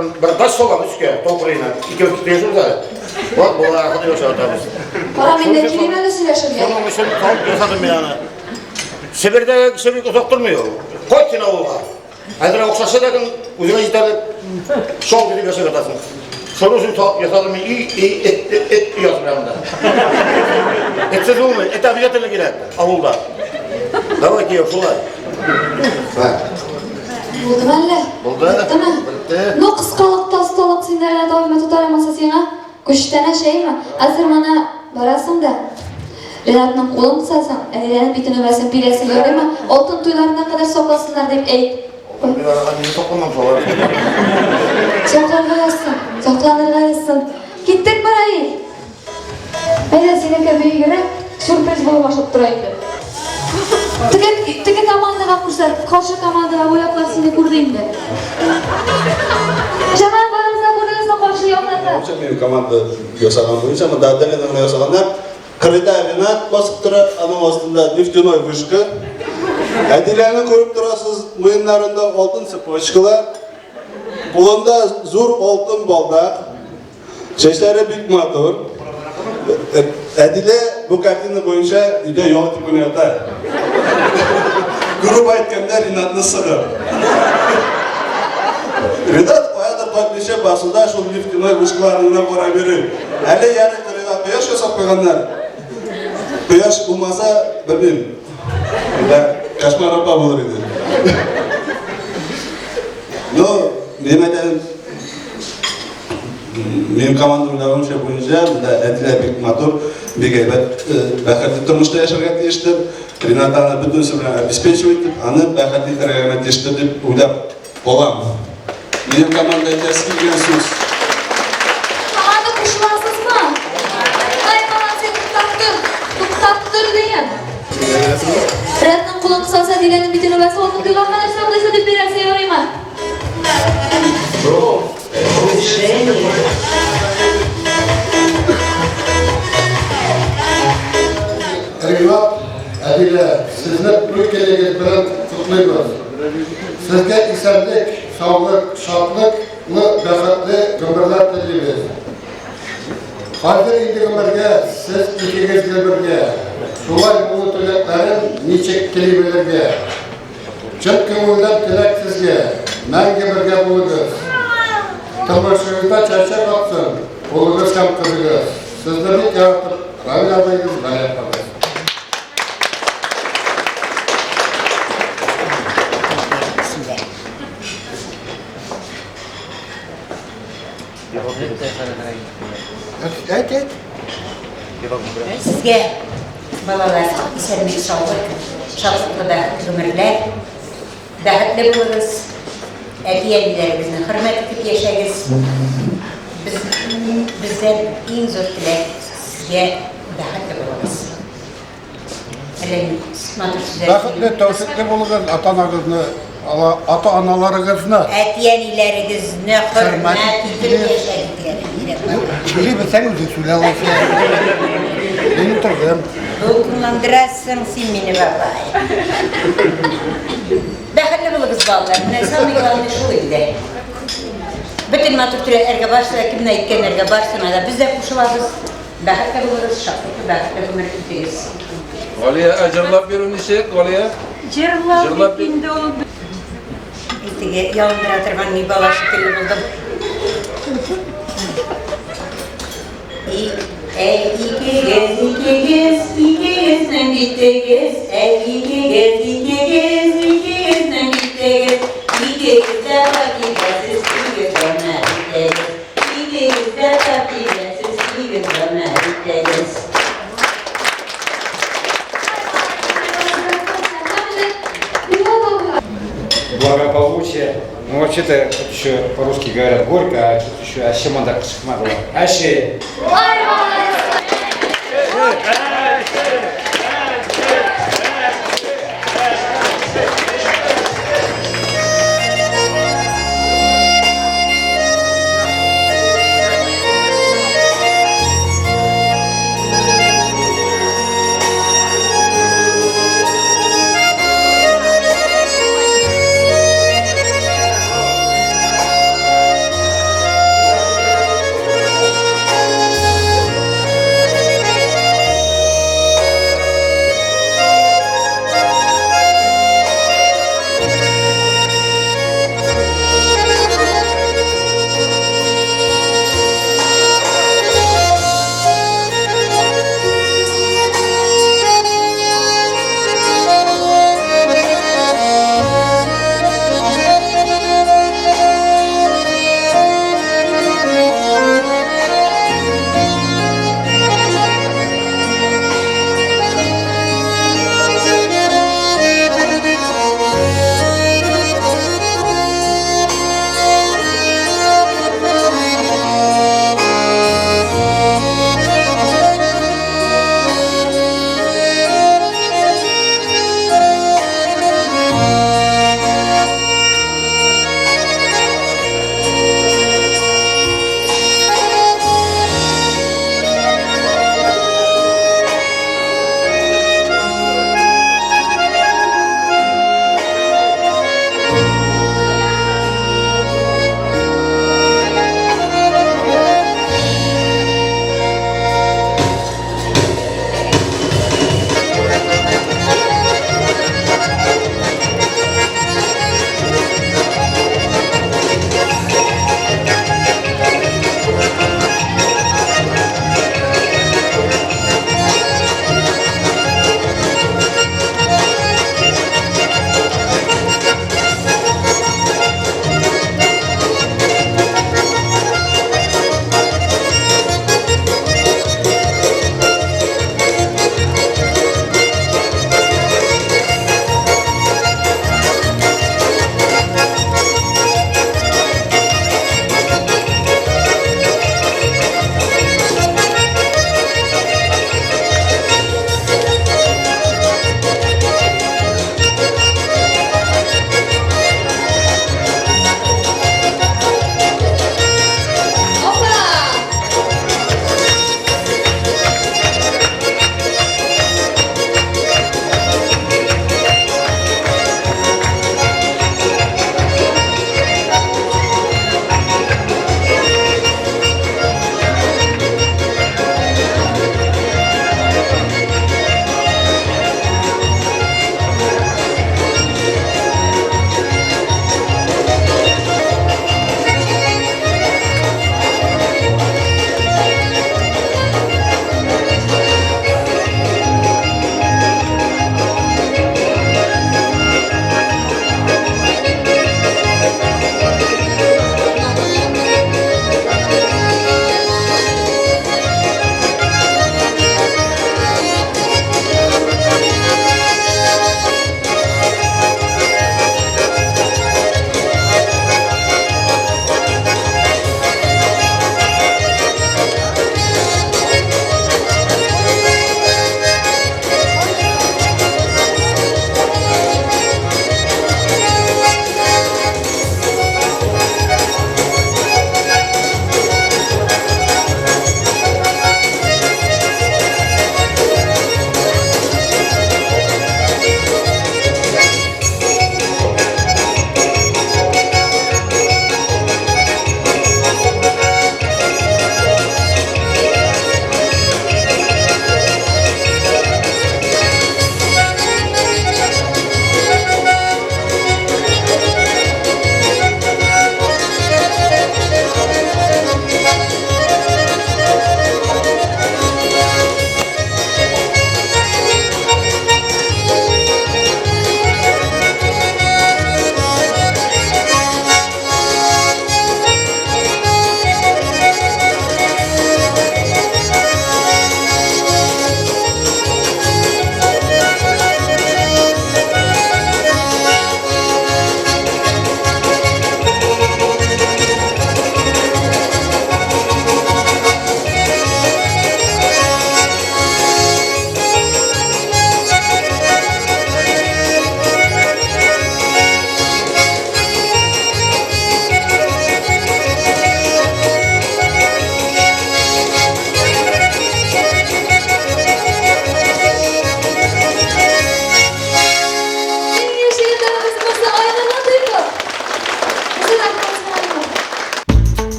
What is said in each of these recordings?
Бер таш салам өскә, тау кырыена. Икәү китеп яшибез әле. Вот болар аркада яшәп ятабыз. Кара, мин дә килим әле сөйләшергә. Шуның өчен салып ясадым мин аны. Себердәге кеше бик озак тормый ул. Кайт син авылга. Хәзер акчасы да кем үзеңә җитәрлек. Шау дип яшәп ятасың. Шуның өчен салып ясадым мин өй, өй, эт, эт, эт оясы белән монда. Этсез булмый, эт обязательно кирәк авылда. Давай, кияү, шулай. Булдымы әллә? Булды. Беттеме? Бетте. Ну, кыскалыкта осталык синдә генә табыймы, тотар алмаса сиңа. Күчтәнәч, әйме? Хәзер моны барасың да, Ренатның кулын кысасың, әниләрнең битен үбәсең, бирәсең, ярыймы? Алтын туйларына кадәр сакласыннар дип әйт. Алтын туйларына мин сакланам шулар. Сакларга язсын, сакланырга язсын. Киттекме, Раил? Әйдә, синеке бигрәк сюрприз булып ашап тора инде. Теге, теге командага күрсәт, каршы командага бу яклар сине күрде инде. Җәмәгать барыгыз да күрдегезме каршы якларны? Вообще минем команда ясаган буенча, монда отдельно гына ясаганнар. Кырыйда Ренат басып тора, аның астында нефтяной вышка. Әдиләне күреп торасыз, муеннарында алтын цепочкалар, кулында зур алтын балдак. Чәчләре бик матур. Әдилә бу картина буенча өйдә ял итеп кенә ята. Грубо әйткәндә, Ринатны сыгып. Ринат каядыр кайтмыйча басуда шул нефтяной вышкаларына бара бирер. Әле ярый кырыйга кояш ясап куйганнар. Кояш булмаса, белмим. Да, кошмар апа булыр иде. Но, минем әйтәм, Минем командам уйлавымча буенча, монда Әдилә бик матур, бик әйбәт, бәхетле тормышта яшәргә тиештер. Ренат аны бөтенесе белән обеспечивать итеп, аны бәхетле итәргә генә тиештер дип уйлап калам. Минем команда әйтәсе килгән сүз. Команда кушыласызмы? Ай, молодцы, туктап тор. Туктап тор дигән. Ренатның кулын кысасы, Әдиләнең битен үбәсе, алтын туйга кадәр саклыйсы дип бирәсе ярыймы? Ринат, Әдилә, сезне туй көнегез белән котлыйбыз. Сезгә исәнлек, саулык, шатлыклы, бәхетле гомерләр телибез. Хәзер инде гомергә сез икегез дә бергә. Шулай булу теләкләрен ничек тели белергә. Чын күңелдән теләк сезгә, мәңге бергә булыгыз. Тормышыгызда чәчәк атсын, улыгыз һәм кызыгыз. Сезне бик яратып, Равил абыегыз, Галия апагыз. Әйт, әйт. Сезгә, балалар, исәнлек, саулык, шатлыклы бәхетле гомерләр. Бәхетле булыгыз. Әти-әниләрегезне хөрмәт итеп яшәгез. Без, бездән иң зур теләк сезгә бәхетле булыгыз. Бәхетле, тәүфикле булыгыз, ата-анагызны, ата-аналарыгызны. Әти-әниләрегезне хөрмәт итеп яшәгез. Сөйли белсәң үзең сөйлә аласың. Мин утырдым. Дулкынландырасың син мине, бабай. Бәхетле булыгыз, балалар. Менә самый главный шул инде. Бөтен матур теләкләргә барсы да, кемне әйткәннәргә барсына да без дә кушылабыз. Бәхетле булыгыз, шатлыклы, бәхетле гомер итегез. Галия, ә җырлап йөрү ничек, Галия? Җырлау Җырлап бит инде ул. Теге ялындыра торган ни бала шикелле булдым. И, әй, икегез, икегез, икегезнең битегез, әй, икегез, икегез, икегезнең битегез, икегез дә пакидәсез, икегез дә итегез. Икегез дә тәтиләсез, икегез дә итегез. Благополучие. Ну, вообще-то, тут еще по-русски говорят горько, а тут еще ащемада кшихмадова. Ащи!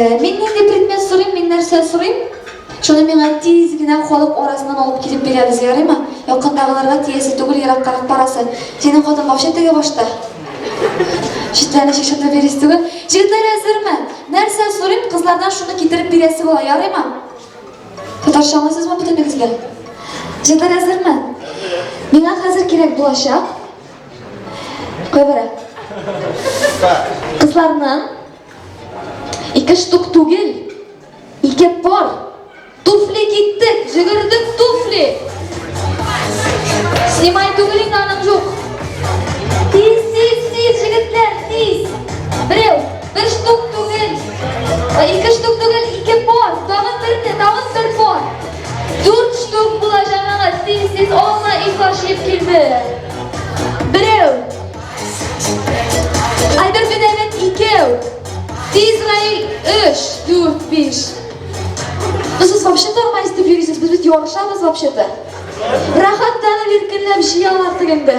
Мин нинди предмет сорыйм, мин нәрсә сорыйм? Шуны миңа тиз генә халык арасыннан алып килеп бирәбез, ярыймы? Якындагыларга тиясе түгел, ераккарак барасы. Синең хатын вообще теге башта. Читләрне чишеп бирәсе түгел. Җегетләр әзерме? Нәрсә сорыйм, кызлардан шуны китереп бирәсе була, ярыймы? Татарча аңлыйсызмы бөтенегез дә? Җегетләр әзерме? Миңа хәзер кирәк булачак. Кая бара? Кызларның ике штук түгел, ике пар. Туфли киттек, җөгердек туфли. Снимай түгел инде аның юк. Тиз, тиз, тиз, җегетләр, тиз. Берәү, бер штук түгел. Ике штук түгел, ике пар. Тагын берне, тагын бер пар. Дүрт штук була җәмәгать, тиз, тиз, алма Илфар чиеп килде. Берәү. Альберт Бедәвет икәү. Тиз Раил, өч, дүрт, биш. Ну сез вообще тормайсыз дип йөрисез, без бит ярышабыз вообще-то. Рәхәтләнеп иркенләп җыялар тегендә.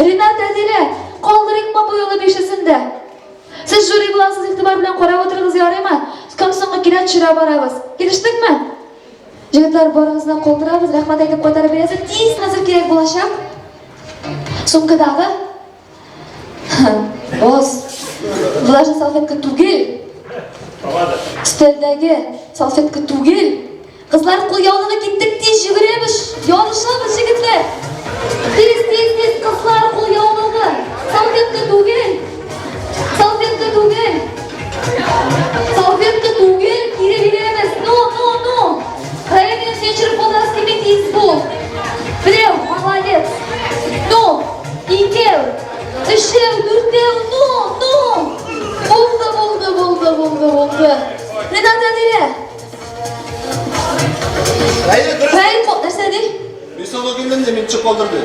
Ренат Әдилә, калдырыйкмы бу юлы бишесен дә? Сез жюри буласыз, игътибар белән карап утырыгыз, ярыймы? Кем соңгы килә, төшерә барабыз. Килештекме? Җегетләр, барыгызны калдырабыз, рәхмәт әйтеп кайтарып бирәсез. Тиз хәзер кирәк булачак. Сумкадагы Боз. Влажный салфетка түгел. Өстәлдәге салфетка түгел. Кызлар кулъяулыгы киттек, тиз йөгерәбез, ярышабыз, җегетләр. Тиз, тиз, тиз, кызлар кулъяулыгы. Салфетка түгел. Салфетка түгел. Салфетка түгел, кире бирәбез. Ну, ну, ну. Раил, минем сөенчереп калдырасы килми, тиз бул. Берәү, молодец. Ну, икәү, өчәү, дүртәү, ну, ну. Булды, булды, булды, булды, булды. Ренат Әдилә. Раил, дөрес. Раил, нәрсә ди? Мин соңгы килдем дә, мин төшеп калдырды.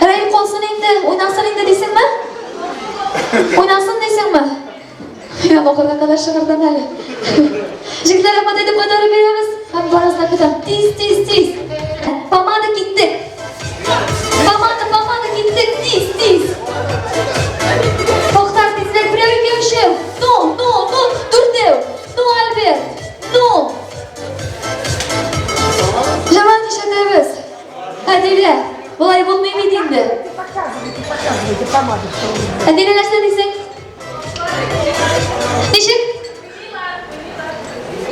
Раил калсын инде, уйнасын инде дисеңме? Уйнасын дисеңме? Я бакырга кадәр шыгырдан әле. Җегетләр, рәхмәт әйтеп кайтарып бирәбез. Һәм барысын да көтәм. Тиз, тиз, тиз. Помада киттек. Помада, помада киттек. Тиз, тиз. Токтар, тизрәк, берәү, икәү, өчәү. Ну, ну, ну, дүртәү. Ну, Альберт, ну. Җаман ишетәбез. Әдилә, болай булмый бит инде. Әдилә, нәрсә дисең? Ничек?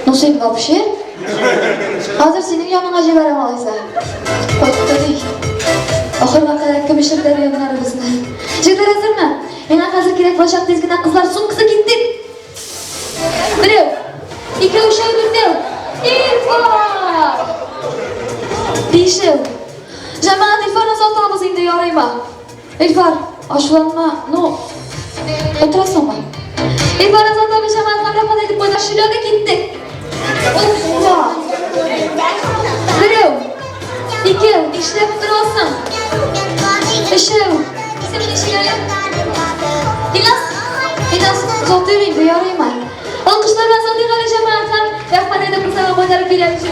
Ну син вообще? Хәзер синең яныңа җибәрәм алайса. Кайтты ди. Ахырга кадәр кем эчерде яннарыбызны? Җегетләр әзерме? Миңа хәзер кирәк булачак тиз генә кызлар сумкасы киттек. Берәү, икәү, өчәү, дүртәү. Илфар! Бишәү. Җәмәгать Илфарны озатабыз инде, ярыймы? Илфар, ачуланма, ну, утырасыңмы? Илфар озатабыз, җәмәгать һәм рәхмәт әйтеп куйды. Шиләгә киттек. Опа! Берәү, икәү, нишләп торасың? Өчәү. Исеме ничек әле? Илназ? Илназ, озатыйк инде, ярыймы? Алкышлар белән озатыйк әле җәмәгать һәм рәхмәт әйтеп кызларга кайтарып бирәбез.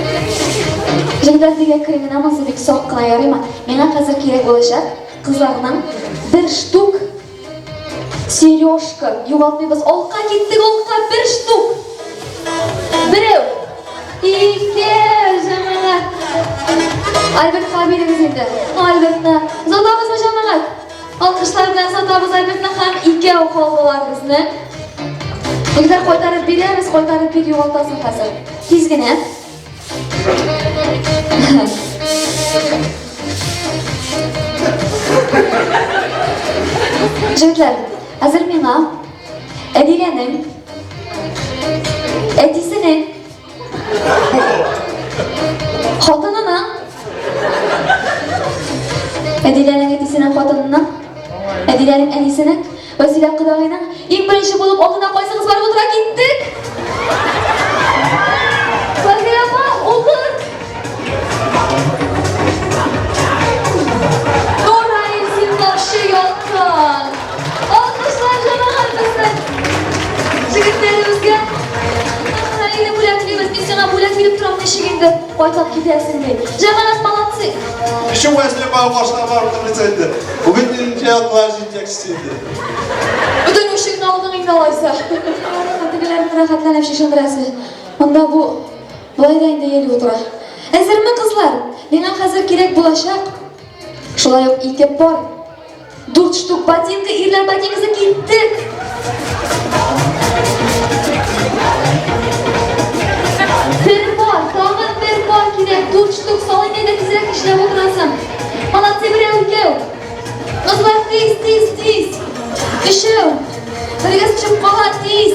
Җегетләр, тигә керим генә, монысы бик сак кына, ярыймы? Миңа хәзер кирәк булачак кызларның бер штук сережка. Югалтмыйбыз. Алка киттек, алка бер штук. Берәү. Икәү, җәмәгать. Альбертка бирегез инде. Альбертны. Озатабызмы, җәмәгать? Алкышлар белән озатабыз Альбертны һәм икәү калдылар безне. Егетләр, кайтарып бирәбез, кайтарып бир, югалтасың хәзер. Тиз генә. Җегетләр, хәзер миңа Әдиләнең әтисенең хатынының Әдиләнең әтисенең хатынының Әдиләнең әнисенең Вәсилә кодагыйның иң беренче булып алдына кайсыгыз барып утыра киттек? Вәсилә апа, утыр! Нураил, син вообще ялкын! Алкышлар җәмәгать безнең җегетләребезгә. Нураилне бүләклибез, мин сиңа бүләк биреп торам ничек инде, кайтып китәсең ди. Җәмәгать, молодцы! Молодцы. Ничек Вәсилә апа каршына барып тормыйсың инде? Бу бит минем яклар җитәкчесе инде. Бөтен үчеңне алдың инде алайса. Тегеләрне рәхәтләнеп чишендерәсе. Монда бу болай да инде ел утыра. Әзерме, кызлар? Миңа хәзер кирәк булачак. Шулай ук ике пар. Дүрт штук ботинка, ирләр ботинкасы киттек. Бер пар, тагын бер пар кирәк. Дүрт штук салыйм әйдә тизрәк эшләп утырасың. Молодцы, берәү, икәү. Кызлар, тиз, тиз, тиз. Өчәү. Берегез төшеп кала, тиз.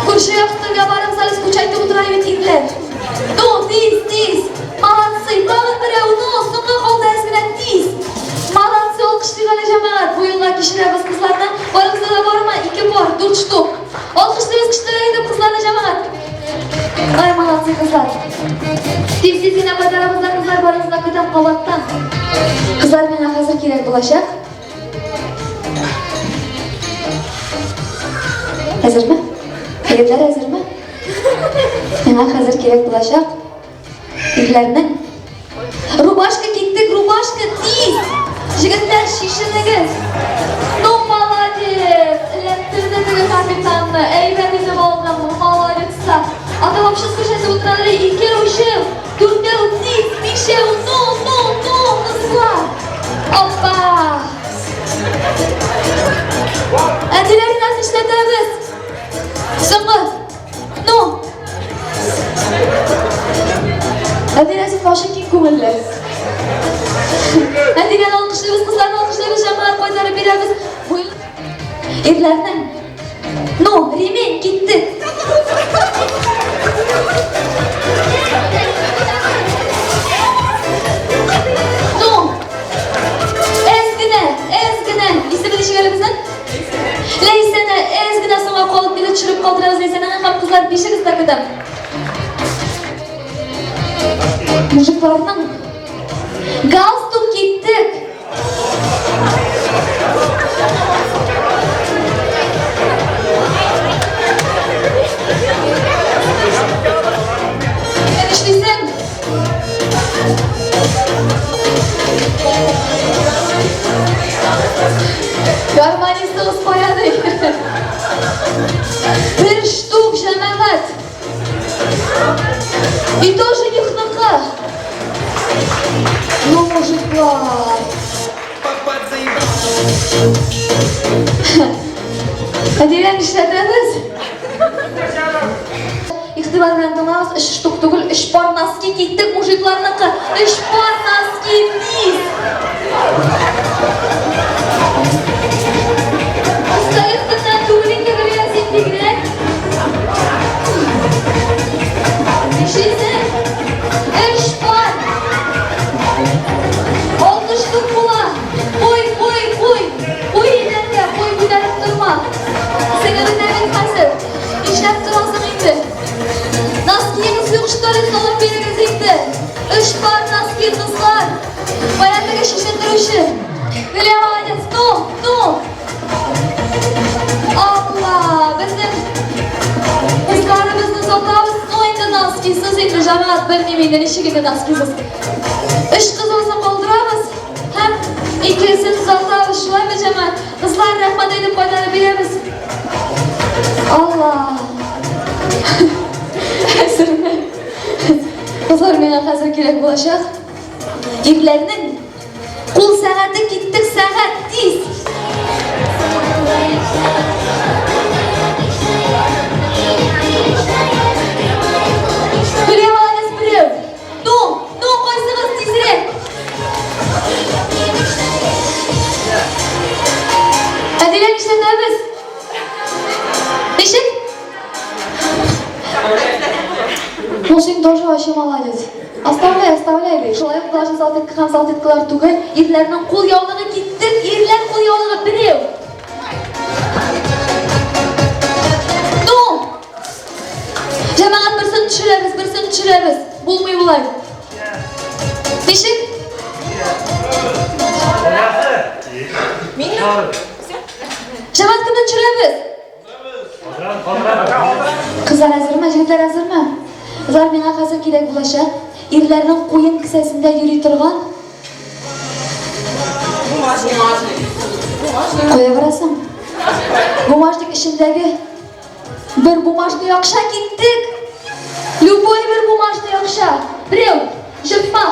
Күрше яктырга барып залез кучайтып утыра бит ирләр. Ну, тиз, тиз. Молодцы, тагын берәү, ну, соңга калды әз генә, тиз. Молодцы, алкышлыйк әле җәмәгать. Бу елга кичерәбез кызларны. Барыгызда да бармы? Ике пар, дүрт штук. Алкышлыйбыз көчлерәк итеп кызларны, җәмәгать. Ай, молодцы, кызлар. Тиз, тиз генә кайтарабыз да, кызлар, барыгызны да көтәм кабаттан. Кызлар миңа хәзер кирәк булачак. Әзерме? Егетләр әзерме? Миңа хәзер кирәк булачак. Ирләрнең рубашка киттек, рубашка тиз! Җегетләр, чишенегез! Ну, молодец! Эләктерде теге капитанны. Әйбәт итеп алган, молодец та. А то вообще скучать утыра әле икәү, өчәү, дүртәү, тиз, бишәү, ну, ну, ну, кызлар! Опа! Әтиләрен эшләтәбез. Соңгы. Ну! Әдилә, син башы киң күңелле. Әдиләне алкышлыйбыз, кызларны алкышлыйбыз, җәмәгать кайтарып бирәбез. Бу ирләрнең. Ну, ремень китте. Ну, әз генә, әз генә. Исеме ничек әле безнең? Ләйсәнә, әз генә соңга калып мине төшереп калдырабыз Ләйсәнәне һәм кызлар бишегез дә көтәм. Мужикларның галстук киттек. Нишлисең? Гармонистыгыз кая ди? Бер штук җәмәгать. И тоже ихныкы. Ну, мужиклар. Әдилә нишләтәбез? Игътибар белән тыңлагыз, өч штук түгел, өч пар носки киттек мужикларныкы. Өч пар носки тиз. Остаектыннан түгел инде Гөлия, син бигрәк. Нишлисең? Өч пар. Алты штук була. Куй, куй, куй. Куй идәнгә, куй, күтәреп торма. Сеңелең дә бит хәзер. Нишләп торасың инде? Носкиегез юк, что ли, салып бирегез инде. Өч пар носки, кызлар. Кая теге чишендерүче? Гөлия, молодец, ну, ну. Алла, безнең кызларыбызны сатабыз. Ну инде носкисыз инде, җәмәгать, белмим инде, ничек инде носкисыз. Өч кызыбызны калдырабыз һәм икесен сатабыз, шулаймы, җәмәгать? Кызлар, рәхмәт әйтеп кайтарып бирәбез. Алла. Әзерме? Кызлар, миңа хәзер кирәк булачак. Ирләрнең кул сәгате киттек, сәгать тиз. Берәү алыгыз, берәү. Ну, ну, кайсыгыз тизрәк? Әдилә, нишләтәбез? Ничек? Ну, син тоже вообще молодец. Оставляй, оставляй, ди. Шулай ук даже салфетка һәм салфеткалар түгел, ирләрнең кул яулыгы киттек, ирләр кул яулыгы берәү. Ну! Җәмәгать берсен төшерәбез, берсен төшерәбез. Булмый болай. Ничек? Җәмәгать кемне төшерәбез? Кызлар әзерме, җегетләр әзерме? Кызлар, миңа хәзер кирәк булачак. Ирләрнең куен кесәсендә йөри торган. Кая барасың? Бумажник эчендәге бер бумажный акча киттек. Любой бер бумажный акча. Берәү, җыпма.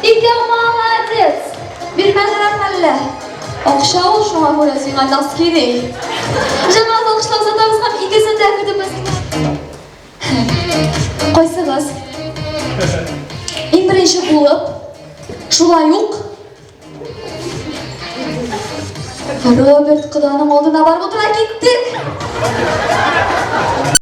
Икәү, молодец. Бирмәделәр мәллә? Акча ул, шуңа күрә сиңа носки ди. Җәмәгать алкышлап озатабыз һәм икесен дә көтеп без. Кайсыгыз? Иң беренче булып, шулай ук Роберт коданың алдына барып утыра киттек.